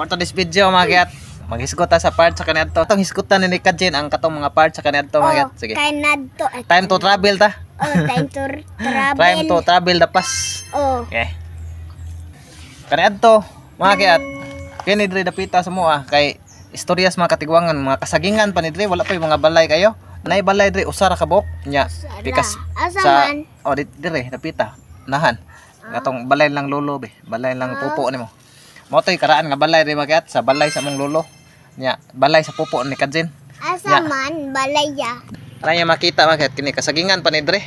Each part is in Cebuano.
For today's video, mga kiyat, maghisgot ta sa part sa kaniadto. Atong hisgutan ni Kajin ang katong mga part sa kaniadto, mga kiyat. Sige. Kay nadto. Ay, Time to travel ta. Oh, time to travel. Time to travel the past. Oh. Okay. Kaniadto, mga kiyat. Kini diri dapita sa mua kay istorya sa mga katigwangan, mga kasagingan pa ni diri, wala pa yung mga balay kayo. Nay balay diri usa ra ka buok nya. Usa ra. Pikas Asa sa man? Oh, dire dapita. Nahan. Katong balay lang lolo be, balay lang pupo nimo. Mao to'y karaan nga balay diri, mga kiyat, sa balay sa among lolo. Nya, balay sa pupo ni Kajin. Asa man balaya? Ara niya makita, mga kiyat, kini kasagingan pa ni diri.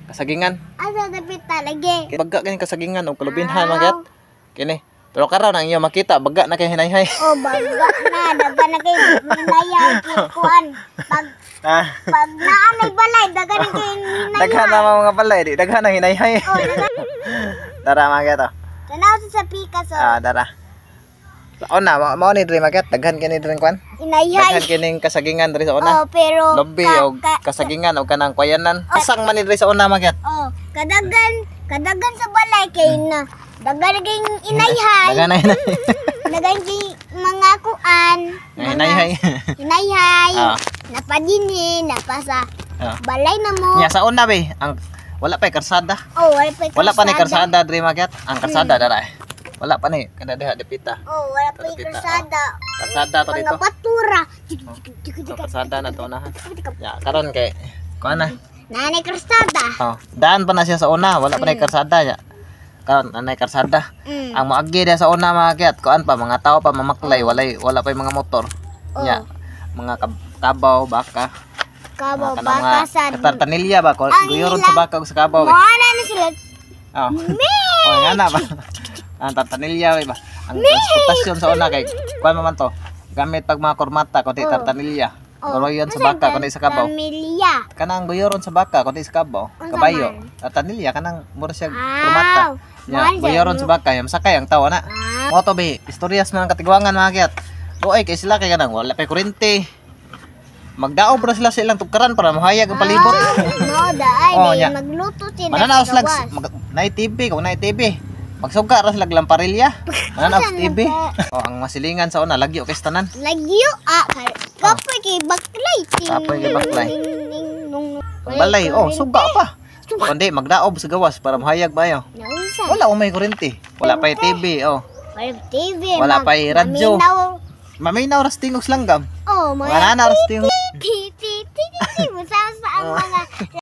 Kasagingan. Asa dapita lagi? Baga kini kasagingan og kalubinhan, mga kiyat. Kini. Pero karon ang iyo makita baga na kay hinayhay. Oh, baga na daga na kay minayay kay kuan. Pag pag naanay balay daga na kay minayay. Daghan na mga balay, di daghan ang hinayhay. Oh, daga. Dara, mga kiyat, oh. Tanaw sa pikas, oh. Ah, dara. Sa una, mao ni diri, mga kiyat, daghan kini diri kwan. Inayhay. Daghan kining kasagingan diri sa una. Oh, pero Lobby og kasagingan og kanang kwayanan. Asang man ni diri sa una, mga kiyat. Oh, kadagan kadagan sa balay kay na dagan na kay inayhay. Daghan na hinayhay. Dagan kay mga kuan. Mga Hinayhay. Hinayhay. Ah. Napadini, napasa balay na mo. Nya sa una be, ang wala pa karsada. Oh, wala pa Wala pa ni karsada diri, mga kiyat. Ang karsada dara eh. Wala pa ni kada diha dipita. Oh, wala pa Dapita, karsada. Karsada to Mga dito. batura. So, karsada na to unahan. Ya, karon kay kuan na. Nanay karsada. Oh, daan pa na siya sa una, wala pa na karsada niya. Karon anay karsada. Ang moagi diha sa una, mga kiyat, kuan pa mga tao pa mamaklay, walay wala pa yung mga motor. Oh. Nya, mga kabaw, baka, Kabaw mga kanang baka mga sa katartanilya ba, ko Ang guyuron sa baka ug sa kabaw. Eh. Mga na sila. Oh. Oh, nga na ba? Ang tartanilya ba? Ang transportasyon sa una kay kuan man to. Gamit pag mga kurmata kundi tartanilya. Oh. Guyuron sa baka kundi sa kabaw. Pamilya. Kanang guyuron sa baka kundi sa kabaw. Unsa Kabayo. man? Tartanilya kanang mura siya Ah, kurmata. Nya, man siya, guyuron sa baka, yam sakay ang tawo na. Ah, Mo to be, istoryas mga katigwangan, mga kiyat. Buay kay sila kay kanang wala pa kuryente. Magdaob ra sila sa ilang tugkaran para mahayag ang palibot. No, daay Oh, oh, nya. magluto sila Mananaw sa sila gawas. mag, naay TV, kung naay TV. Magsuga ra sila lamparilya. Mananaw sa TV. Oh, ang masilingan sa una lagyo kay sa tanan. Lagyo ah, kapoy kay baklay. Ting, Kapoy kay baklay. ning, ning, nung, nung. Ang balay, oh, suga pa. Kundi magdaob sa gawas para mahayag ba ayo. Naunsa? Wala may kuryente. Wala pa TV, oh. Wala TV. Wala pa radyo. Maminaw. Maminaw ra sa tingog sa langgam. Oh, mga Wala na ra sa tingog. ti ti ti ti ti. Sa ang mga